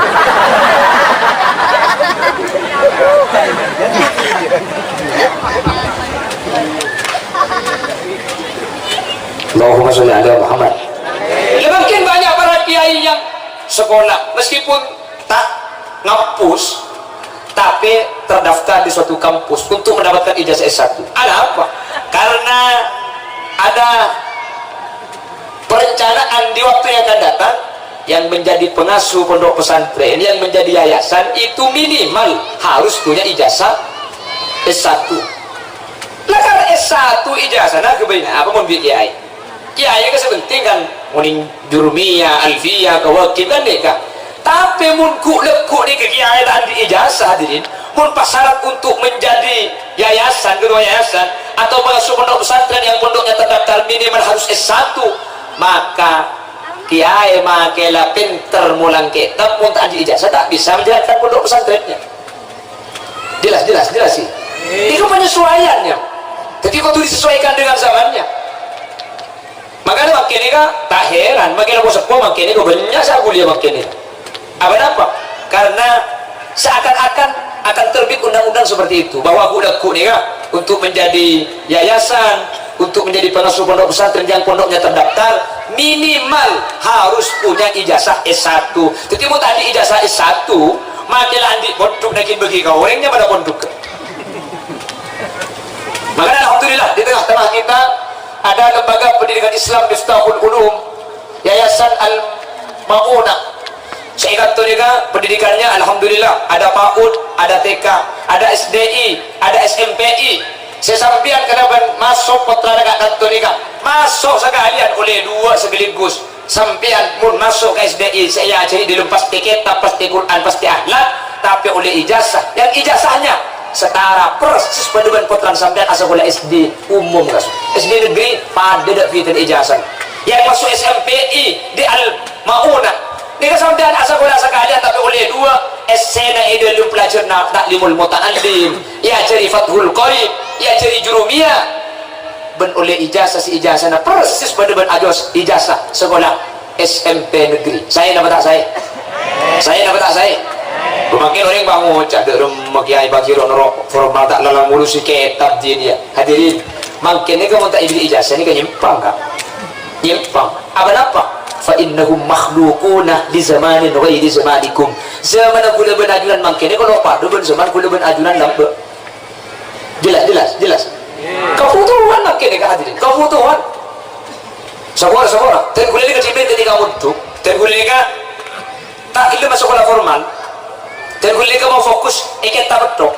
Allahumma sholli ala Muhammad. Ya, mungkin banyak para kiai yang sekolah, meskipun tak ngampus, tapi terdaftar di suatu kampus untuk mendapatkan ijazah S satu. Ada apa? Karena ada perencanaan di waktu yang akan datang, yang menjadi pengasuh pondok pesantren, yang menjadi yayasan, itu minimal harus punya ijazah S satu. Lah, kan S satu ijazah, nah, kebayang apa mon bi' kiai? Kiai kan sè penting kan, ngonèng Jurumiyah, Alfiyah, Kawakib kan nèka. Tapè mon ghu-, lagghu' nèka kiai ta' andi' ijazah, hadirin, mon pas syarat untuk menjadi yayasan, ketua yayasan, atau pengasuh pondok pesantren yang pondoknya terdaftar minimal harus S satu, maka kiai makè la pènter molang kètab, mon ta' andi' ijazah, ta' bisa menjalankan pondok pesantrennya. Jelas, jelas, jelas sih. Itu penyesuaiannya. Jadi, kudu disesuaikan dengan zamannya. Makanya mangkèn nèka ta' heran, mangkèn po-seppo mangkèn nèka bânnya' sè aghuli mangkèn nèka. Apa napa? Karena seakan-akan akan terbit undang-undang seperti itu, bahwa ghu-, lagghu' nèka untuk menjadi yayasan, untuk menjadi pengasuh pondok pesantren yang pondoknya terdaftar, minimal harus punya ijazah S satu. Jadi, mon ta' andi' ijazah S satu, makè la andi' pondhuk, nèka bâgi ka orèng nyamana pondhuk. Makanya, alhamdulillah, di tengah-tengah kita ada lembaga pendidikan Islam Miftahul Ulum, Yayasan Al-Maunah. Sè è kanto nèka pendidikannya, alhamdulillah, ada PAUD, ada T K, ada S D I, ada S M P I. Sè sampèyan kalabân maso' pottrana ka kanto nèka, maso' sakalèyan ollè duwâ' sekaligus. Sampèyan mon maso' ka S D I, sè èajhâri dâlem pastè kètab, pastè Qur'an, pastè akhlak, tapè ollè ijazah. Yang ijazahnya setara persis padâ bân pottrana sampèyan asakola S D umum, kas-, S D negeri, padâ dâ' bhidhâna ijazah. Yang maso' S M P I di Al-Maunah. Nèka sampèyan asakola sakalèyan, tapè ollè duwâ', essèna è dâlem pelajaranna Ta'limul Muta'allim, èajhâri Fathul Qarib, èajhâri Jurumiyah. Bân ollè ijazah sè ijazahna persis padâ bân ajos ijazah sakola S M P negeri. Saè napa ta' saè? Saè napa ta' saè? Mangkèn orèng pangoca', "Dâ' remma kiai paghi' ro-, noro' formal ta' lalang ngurusi kètab diniyah." Hadirin, mangkèn nèka mon ta' èberri' ijazah nèka nyèmpang, Ka'. Nyèmpang. Apa napa? "Fa innahum makhluquna li zamanin ghairi zamanikum." Zamanna ghulâ bân ajunan mangkèn nèka lo' padâ bân zaman ghulâ bân ajunan lambâ'. Jelas, jelas, jelas. Kabhutowan mangkèn nèka, hadirin. Kabhutowan. Sapora, sapora. Dân ghulâ nèka dhimèn ketika mondhuk. Dân ghulâ nèka ta' ghellem maso' sekolah formal. Dân ghulâ nèka mau fokus è kètab tok.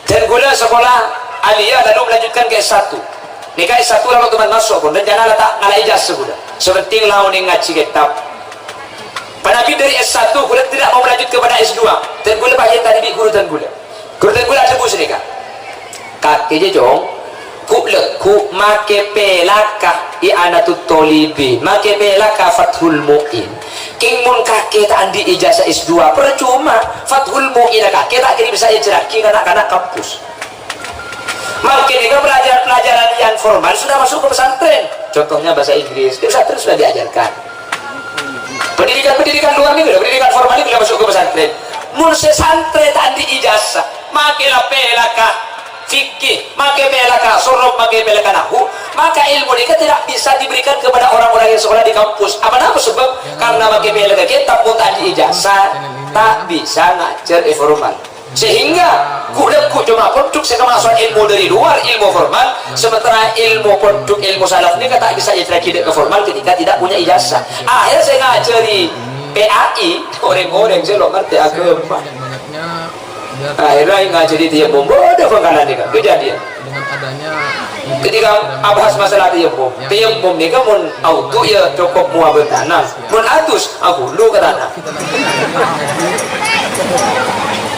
Dân kaulâ sakola aliyah lalu melanjutkan ke S satu. Nèka S satu la toman maso' pon, rencana la ta' ngala' ijazah kaulâ. Sè pentèng la onèng ngajhi kètab. Panabi dâri S satu kaulâ tidak mau melanjut kepada S dua. Dân kaulâ pas ètanya'aghi bi' ghuru dân kaulâ. Ghuru dân kaulâ adhâbu sanèka. Kakè jâ, Cong, ghu'-lagghu' makè pèlaka I'anatut Thalibin, makè pèlaka Fathul Mu'in. Kèng mon kakè ta' andi' ijazah S dua, parcoma. Fathul Mu'in kakè ta' kèra bisa èajhârraghi ka na'-kana' kampus. Mangkèn nèka pelajaran-pelajaran yang formal sudah masuk ke pesantren. Contohnya bahasa Inggris, di pesantren sudah diajarkan. Pendidikan-pendidikan luar negeri, pendidikan formal itu sudah masuk ke pesantren. Mon sè santrè ta' andi' ijazah, makè la pèlaka fikih, makè pèlaka sorof, makè pèlaka nahwu, maka ilmu nèka tidak bisa diberikan kepada orang-orang yang sekolah di kampus. Apa napa sebab? Karena makè pèlaka kètab mon ta' andi' ijazah, ta' bisa ngajhâr è formal. Sehingga ghu'-lagghu' coma pondhuk sè kamaso'an ilmu dâri luar, ilmu formal, sementara ilmu pondhuk, ilmu salaf nèka ta' bisa èajhârraghi dâ' ka formal ketika tidak punya ijazah. Akhèr sè ngajhâri P A I, orèng-orèng sè lo' ngartè aghâma. Akhèr ngajhâri tayammum, bâdâ bhângkalan nèka, kejadian. Ketika abahas masalah tayammum, tayammum nèka mon audu ya cokop mowa bân tana, mon adus aghulu ka tana.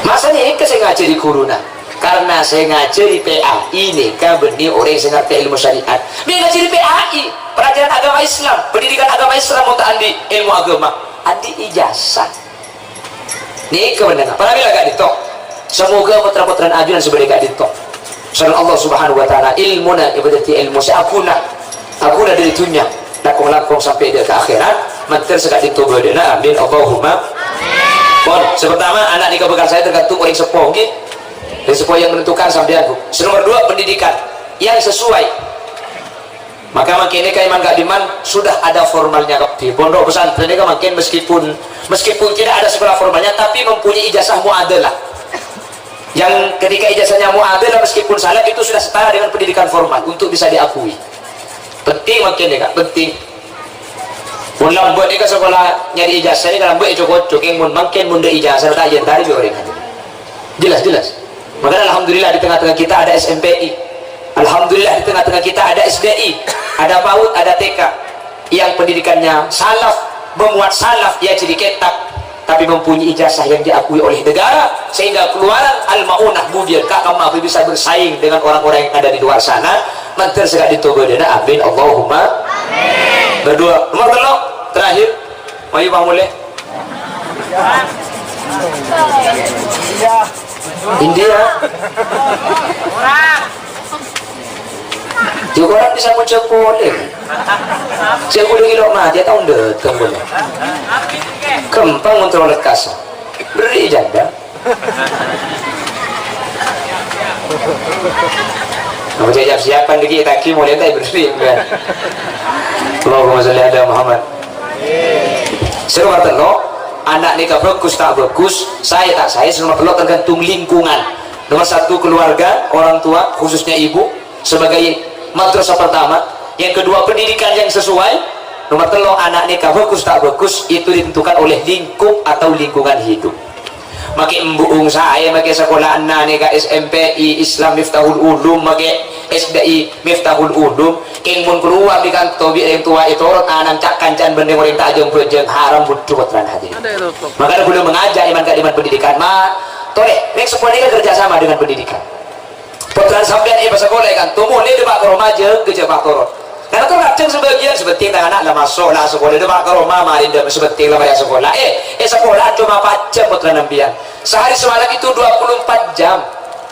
Masa nèka sè ngajhâri ghuruna? Karna sè ngajhâri P A I nèka bânnè orèng sè ngartè ilmu syariat. Mè' ngajhâri P A I, pelajaran agama Islam, pendidikan agama Islam, mon ta' andi' ilmu agama, andi' ijazah. Nèka bhender. Para mèla ka'dinto. Samoga potra-potrana ajunan sè bâdâ ka'dinto, sareng Allah Subhanahu wa Ta'ala, ilmuna èpadhâddhi ilmu sè aghuna, aghuna dâri dhunnya, langkong-langkong sampè' dâ' ka akhèrat, mandhâr sè ka'dinto bâdâna. Amin, Allahumma. Pon, sè partama, ana' nèka bhâkal saè tergantung orèng seppo, ngghi. Orèng seppo yang menentukan sampèyan, Bu. Sè nomor dua, pendidikan yang sesuai. Maka mangkèn nèka è man-ka'dimman sudah ada formalnya kabbhi. Pondhuk pesantren nèka mangkèn meskipun, meskipun tidak ada sekolah formalnya, tapi mempunyai ijazah mu'adalah. Yang ketika ijazahnya mu'adalah, meskipun salaf, itu sudah setara dengan pendidikan formal untuk bisa diakui. Penting mangkèn nèka, penting. Mon lambâ' nèka sekolah nyarè ijazah nèka lambâ' èco-koco, kèng mon mangkèn mon dâ' ijazah ta' èyèntari bi' orèng. Jelas, jelas. Makanya alhamdulillah di tengah-tengah kita ada S M P I. Alhamdulillah di tengah-tengah kita ada S D I, ada PAUD, ada T K. Yang pendidikannya salaf, memuat salaf, ya jadi kitab, tapi mempunyai ijazah yang diakui oleh negara, sehingga keluaran Al-Maunah budiyah ka kamma bisa bersaing dengan orang-orang yang ada di luar sana. Mandhâr sè ka'dinto bâdâna, amin, Allahumma. Berdua. Nomor tello', terakhir. Mayu, Bang, mulai. India. Jhâ' korang bisa ngoca' polè. Sè bhudhu ghi' lo' matè, tao dâteng polè. Ghâmpang ngontrol lekkas. Berri' jhândhâ. Apa jhâ' siap-siapan dhâggi' ètagi molè ta' èberri', kan? Allahumma shalli ala Muhammad. Sè nomor tello', ana' nèka bhâghus ta' bhâghus, saè ta' saè, sè nomor tello' tergantung lingkungan. Nomor satu, keluarga, orang tua, khususnya ibu, sebagai madrasah pertama. Yang kedua, pendidikan yang sesuai. Nomor tello', ana' nèka bhâghus ta' bhâghus, itu ditentukan oleh lingkup atau lingkungan hidup. Makè embu'ung saè, makè sakola'anna nèka S M P I Islam Miftahul Ulum, makè S D I Miftahul Ulum. Kèng mon kalowar dâri kanto bi' rèng towa ètorot, ana'na ca'-kanca'an bân rèng-orèng ta' jâng-bhâjâng, haram bhudhu pottrana hadirin. Makanya beliau mengajak è man-ka'dimman pendidikan, ma, tolè, rèng seppo nèka kerja sama dengan pendidikan. Pottrana sampèyan èpasakola è kanto, molè dâpa' ka roma jâgâ jhâ' pas torot. Karena terkadang sebagian, sè pentèng tang ana' la maso', la asakola, dâpa' ka roma marè dâ', sè pentèng la marè asakola. Eh, è sakola'an coma empat jam pottrana sampèyan. Sehari semalam itu dua puluh empat jam.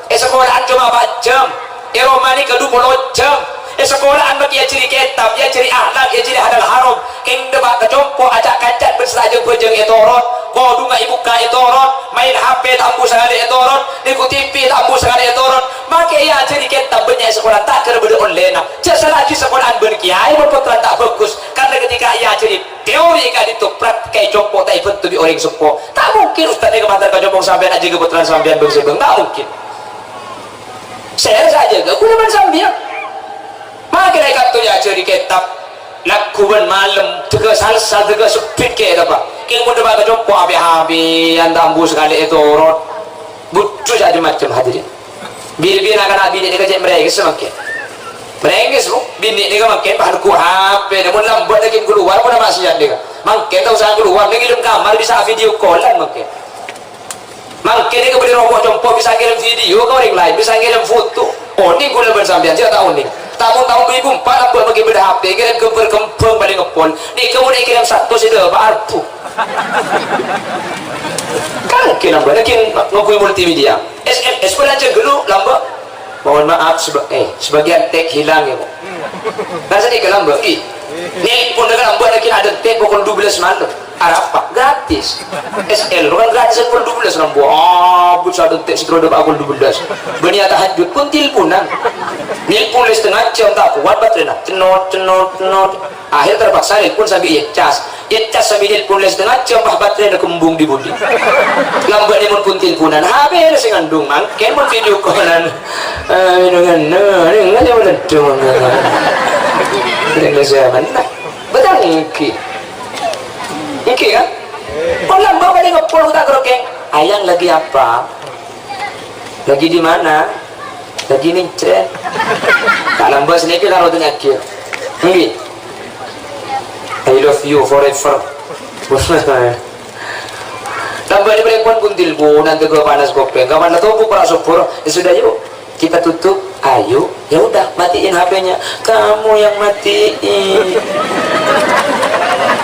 È sakola'an coma empat jam. È roma nèka dua puluh jam. È sakola'an makè èajhâri kètab, èajhâri akhlak, èajhâri halal haram. Kèng dâpa' ka compo' aca'-kanca'an bân sè ta' jâng-bhâjâng ètorot, kodhungnga èbukka' ètorot, maèn H P ta' ambu sakalè ètorot, nèko T V ta' ambu sakalè ètorot, makè èajhâri kètab bânnya' è sakola ta' kèra bâdâ ollèna. Jhâ' sala'aghi sakola'an bân kèyaè mon pottrana ta' bhâghus, karna ketika èajhâri teori ka'dinto praktek è compo' ta' èbhânto bi' orèng seppo. Ta' mungkin ustad nèka mandhâr ka compo' sampèyan ajâgâ pottrana sampèyan bâng-sèbâng, ta' mungkin. Sè èajâgâ ghulâ bân sampèyan. Makè è kanto èajhâri kètab, lagghu bân malem, dâgghâ salsa, dâgghâ sebbit kèya, Pak. Kèng mon dâpa' ka compo' apè-apèyan ta' ambu sakalè ètorot. Bhudhu cem-macem, hadirin. Bir-, bir na'-kana' binè' nèka cè' mrèngès mangkèn. Mrèngès, Bu. Binè' nèka mangkèn bâ' nèggu' H P, mon lambâ' nèka kalowar, mon maksiat nèka. Mangkèn ta' osa kalowar, neng è dâlem kamar bisa video call-an mangkèn. Mangkèn nèka bâdâ rowa compo' bisa ngèrèm video ka orèng laèn, bisa ngèrèm foto. Onèng kaulâ bân sampèyan, jhâ' ta' onèng. Taon-taon dhu èbu empat lambâ' mangkèn bâdâ H P, ngèrèm ghâmbhâr kembhâng palèng èpon. Nèka mon èkèrèm status sè dâpa' arbu. Kan mungkin lambâ' lagi ngangghuy multimedia. S M S pun aja dulu lambâ'. Mohon maaf, seba-, eh, sebagian tag hilang ya, Bu. Kan sedikit lambâ', ih. Nelpon dengan lambâ' lagi ada tag pukul dua belas malam. Arapa? Gratis. S L kan gratis pukul dua belas lambâ'. Ah, bu satu tag setelah udah pukul dua belas. Bani tahajud pun telponan. Nelpon le setengah jam tak kuat baterainya. Cenot, cenot, cenot. Akhir terpaksa nelpon sambil iyâ cas. Iyâ cas sambil nelpon le setengah jam, bâ, baterainya kembung di budi. Lambâ' nèka mon pun telponan, H P-na sè ngandung, mangkèn mon video call-an. Ah, ino ngana, ino ngana, ino ngana. Ino zaman, nah. Betul, ngghi. Ngghi, kan? Kok lambâ' palèng ngepol tak kerokeng. "Ayang lagi apa?" "Lagi di mana?" "Lagi mencret." Tak lambâ' sanèka karo tanya'aghi. Ngghi. "I love you forever." Lambâ' nèka palèng pon kuntil pon, nanti gua panas kopèng. Kapan la tobu para subur? Ya sudah, yuk. Kita tutup. Ayo. Ya udah, matiin H P-nya. Kamu yang matiin.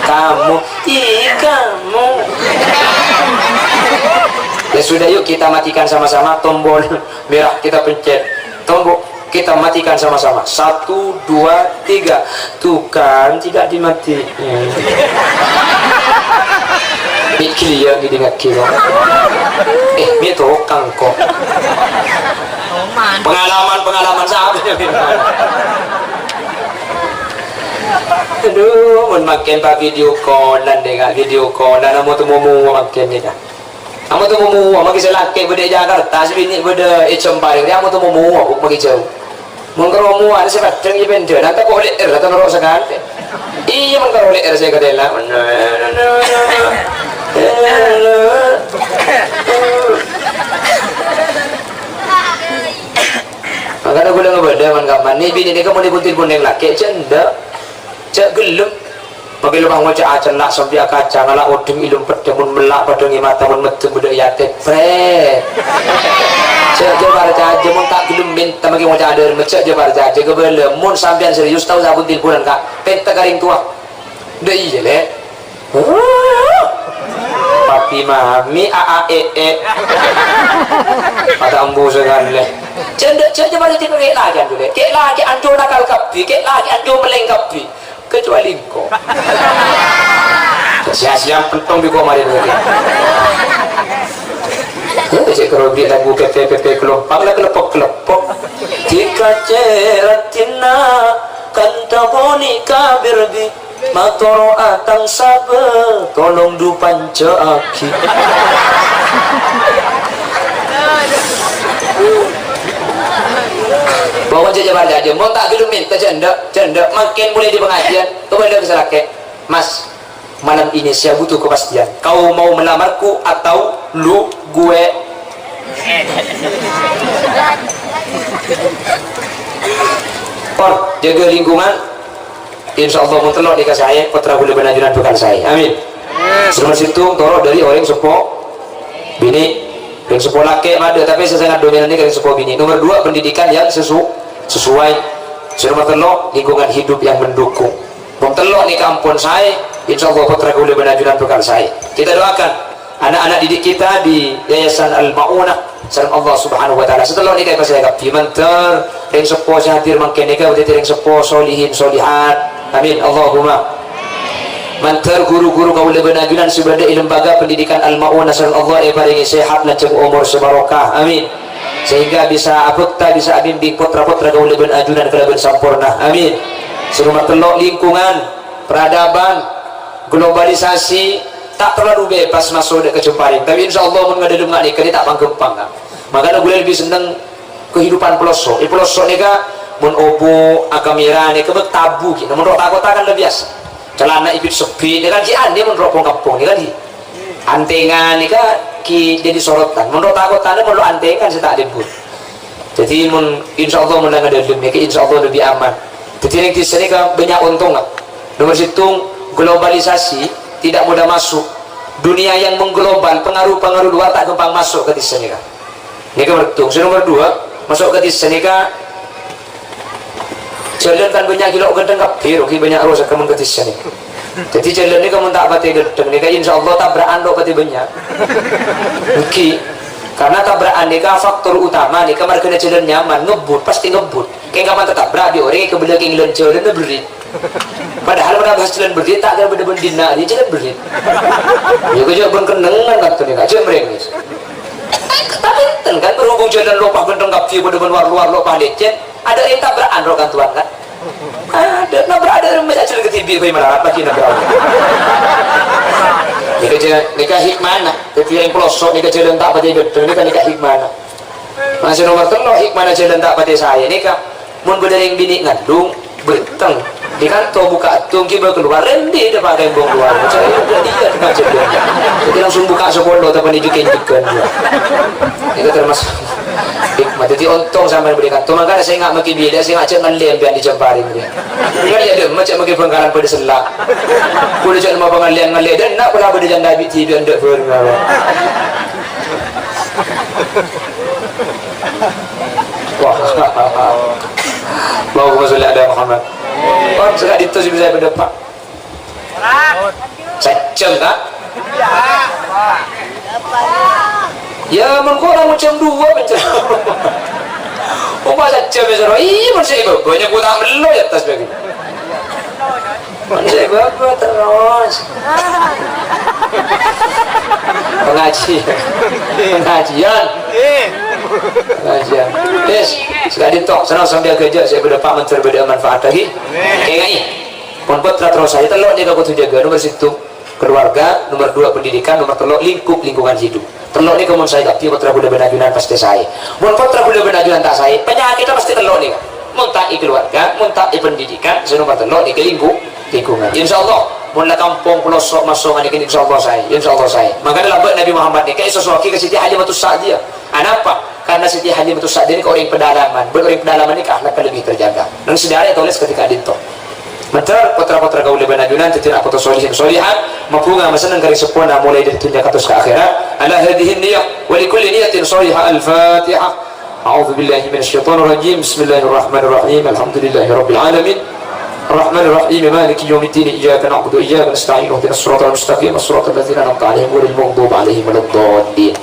Kamu. Ih, kamu. Ya sudah, yuk kita matikan sama-sama tombol merah, kita pencet. Tombol kita matikan sama-sama. Satu, dua, tiga. Tuh kan, tidak dimatiin. Mikir ya, gini ngaji kok. Eh, ini tukang kok. Pengalaman-pengalaman sahabat. Aduh, mon mangkèn pa video call-an deh, Kak. Video call-an, amo temu mangkèn deh, Kak. Amo temu, amo sè lakè' bâdâ è Jakarta, sè binè' bâdâ è Cempari, amo temu, Bu, mangkèn jhâu. Mon karo mowa sè peddhâng è Pèndhân, ta' kok lè'èr, ta' noro' sakalè. Iyâ, mon karo lè'èr sè katèla. Mangkana ghulâ ngabâdâ man-kamman, nè binè nèka mon èbuntil bhuneng lakè', jhâ' endâ'. Jhâ' ghellem. Mangkèn la ngoca' acella' sambi akaca, ngala' oḍhing èlem peddhâng, mon mella' paḍâ è mata, mon meddhâng bâdâ è atè, prèt. Jhâ', jhâ' parcajâ, mon ta' ghellem mènta mangkèn ngoca' adhâremma, jhâ', jhâ' parcajâ, kabâlâ, mon sampèyan serius, tao sabun tilponan, Kak, pènta ka rèng towa. Dâ' iyâ, Lè'. Papi mami, a, a, e, e. Pada ambu sakalè. Jhâ' endâ', jhâ', jhâ' parcajâ kè' lakè', Lè'. Kè' lakè' anḍu' nakal kabbhi, kè' lakè' anḍu' mellèng kabbhi. Kecuali engko'. Sia-sia pentong bi' ko' mari lagi. Eh, cè' karo bi' lagu P P P P kelompok, la kelompok-kelompok. Dikacè ratina kanta boni kabir bi', matoro' atang sabâ, tolong du panca'aghi. Pokokna jhâ' parcajâ, mon ta' ghellem mènta jhâ' endâ', jhâ' endâ', mangkèn molaè dâri pangajiân, kabâlâ ka sè lakè'. Mas, malam ini saya butuh kepastian. Kau mau melamarku atau lu gue? Pon, jaga lingkungan. Insya Allah, mon tello' nèka saè, pottra ghulâ bân ajunan bhâkal saè. Amin. Sè nomer sèttong, toro' dâri orèng seppo binè'. Orèng seppo lakè' maḍâ, tapè sè sangat dominan nèka orèng seppo binè'. Nomor dua, pendidikan yang sesu-, sesuai. Sè nomer tello', lingkungan hidup yang mendukung. Mon tello' nèka ampon saè, insya Allah pottra ghulâ bân ajunan bhâkal saè. Kita doakan anak-anak didik kita di Yayasan Al-Ma'unah sareng Allah Subhanahu wa Ta'ala. Sè tello' nèka èpasaè kabbhi, mandhâr rèng seppo sè hadir mangkèn nèka dhâddhi rèng seppo solihin solihat. Amin. Allahumma. Mandhâr ghuru-ghuru kaulâ bân ajunan sè bâdâ è Lembaga Pendidikan Al-Ma'unah sareng Allah èparèngè sehat lanjhâng omor sè barokah. Amin. Sehingga bisa abhâkta, bisa abimbing pottra-pottra kaulâ bân ajunan kalabân samporna. Amin. Sè nomer tello', lingkungan, peradaban, globalisasi, ta' terlalu bebas maso' dâ' ka Cempari. Tapè insya Allah mon ngadâlem nga' nèka ta' pangghâmpang, Kak. Mangkana ghulâ lebbi senneng kehidupan pelosok. È pelosok nèka mon obu' akamèra nèka bâk tabu ghi'. Mon ro' ta-kota kan la biyasa. Calana èbit-sebbit nèka ghi' anè mon ro' pong-kampong nèka ghi'. Antèngan nèka ghi' dhâddhi sorotan. Mon ro' ta-kotana mon lo' antèngan sè ta' lèbur. Dhâddhi, mon, insyaallah, mon la ngadhâlem, nèka insyaallah lebbi aman. Dhâddhi, rèng dhisa nèka bânnya' ontongnga. Nomor sèttong, globalisasi tidak mudah masuk. Dunia yang mengglobal, pengaruh-pengaruh luar ta' ghâmpang maso' ka dhisa nèka. Nèka nomor sèttong. Sè nomor dua, maso' ka dhisa nèka, jhâlân kan bânnya' ghi' lo' ghândhâng kabbhi, ghi' bânnya' rosak ka mon ka dhisa nèka. Dhâddhi, jhâlân nèka mon ta' patè ghândhâng nèka, insyaallah tabra'an lo' patè bânnya'. Èngghi. Karena tabra'an nèka faktor utama nèka marghâna jhâlân nyaman, ngebbhut, pastè ngebbhut. Kèng kapan tatabra' bi' orèng èkabellâ kèng lan jhâlânna berrit. Padahal mon abhâs jhâlân berrit, ta' kèra bâdâ bân dinna' rèya jhâlân berrit. Iyâ, kèjhâ' bân kennengngan kanto nèka, jhâ' mèrèngès. Tapè enten kan, berhubung jhâlân lo' pas ghândhâng kabbhi, bâdâ bân war-lowar lo' pas lècèt. Adâ' rèng tabra'an ro' kantowan, kan? Adâ', nabrak adâ' remma ajhâlân kadhibi' bhâi malarat paghi' nabrak. Nèka jhâ-, nèka hikmana. Dhâddhi rèng pelosok nèka jhâlân ta' patè ghândhâng nèka, nèka hikmana. Masih nomor tello', hikmana jhâlân ta' patè saè nèka. Mon bâdâ rèng binè' ngandung, bâteng. Di kanto bukka' ètong, ghibâ kalowar, rèndi dâpa' tembok kalowar. Ca'na, "Iyâ, iyâ, iyâ." Dhâddhi langsung bukka' sapolo, tapè nèka jhâ' kènjhâghân. Nèka termasuk hikmah. Dhâddhi ontong sampèyan bâdâ kanto. Mangkana sènga' makè bilâ, sènga' jhâ' ngallè sampèyan di Jamparing. Kan iyâ dâ' emma jhâ' makè Bhângkalan padâ sella'. Kulâ jhâ' nemmo pangallèyan ngallè, dâ' enna' pola bâdâ janda bi' dhibi' endâ' bhâreng. Wah. Allahumma sholli ala Muhammad. Pon, sè ka'dinto sè bisa èpadâpa'. Sajjhâm, Kak? Iyâ, mon korang jam dua, mon jam. Ompa sajjhâm, iyâ, soro. Iyâ, mon sè bâbâ, nyebut ta' mello, iyâ, tas bagi. Mon sè bâbâ terros. Pengajian. Pengajian. Pengajian. Wis, sè ka'dinto, senneng sampèyan ghâjâ, sè bâdâ pa-, manfaat lagi. Kaènga'è. Mon pottra terros saè, tello' nèka kodhu jâgâ, nomor sèttong keluarga, nomor dua pendidikan, nomor tello' lingkup lingkungan hidup. Tello' nèka mon saè kabbhi, pottra kaulâ bân ajunan pastè saè. Mon pottra kaulâ bân ajunan ta' saè, panyakèdhâ pastè tello' nèka. Mon ta' è keluarga, mon ta' è pendidikan, sè nomor tello' nèka lingku-, lingkungan. Insyaallah, mon la kampong pelosok maso' nèka insyaallah saè, insyaallah saè. Mangkana lambâ' Nabi Muhammad nèka èsosowaghi ka Siti Halimatus Sa'diyah. Anapa? Karena Siti Halimatus Sa'diyah nèka orèng pedalaman, bân orèng pedalaman nèka akhlaknya lebih terjaga. Neng sejarah ètolès ketika dinto. Mènter, pottra-pottra kaulâ bân ajunan dhâddhi na' poto solihin solihat, mabhunga masenneng ka rèng seppona molaè dâri dhunnya kantos ka akhèrat. Ala hadzihin niyah, wa li kulli niyatin shalihah. Al-Fatihah. A'udzu billahi minasy syaithanir rajim. Bismillahirrahmanirrahim. Alhamdulillahi rabbil alamin. Arrahmanirrahim. Maliki yaumiddin. Iyyaka na'budu wa iyyaka nasta'in. Ihdinas siratal mustaqim. Siratal ladzina an'amta 'alaihim ghairil maghdubi 'alaihim waladdallin.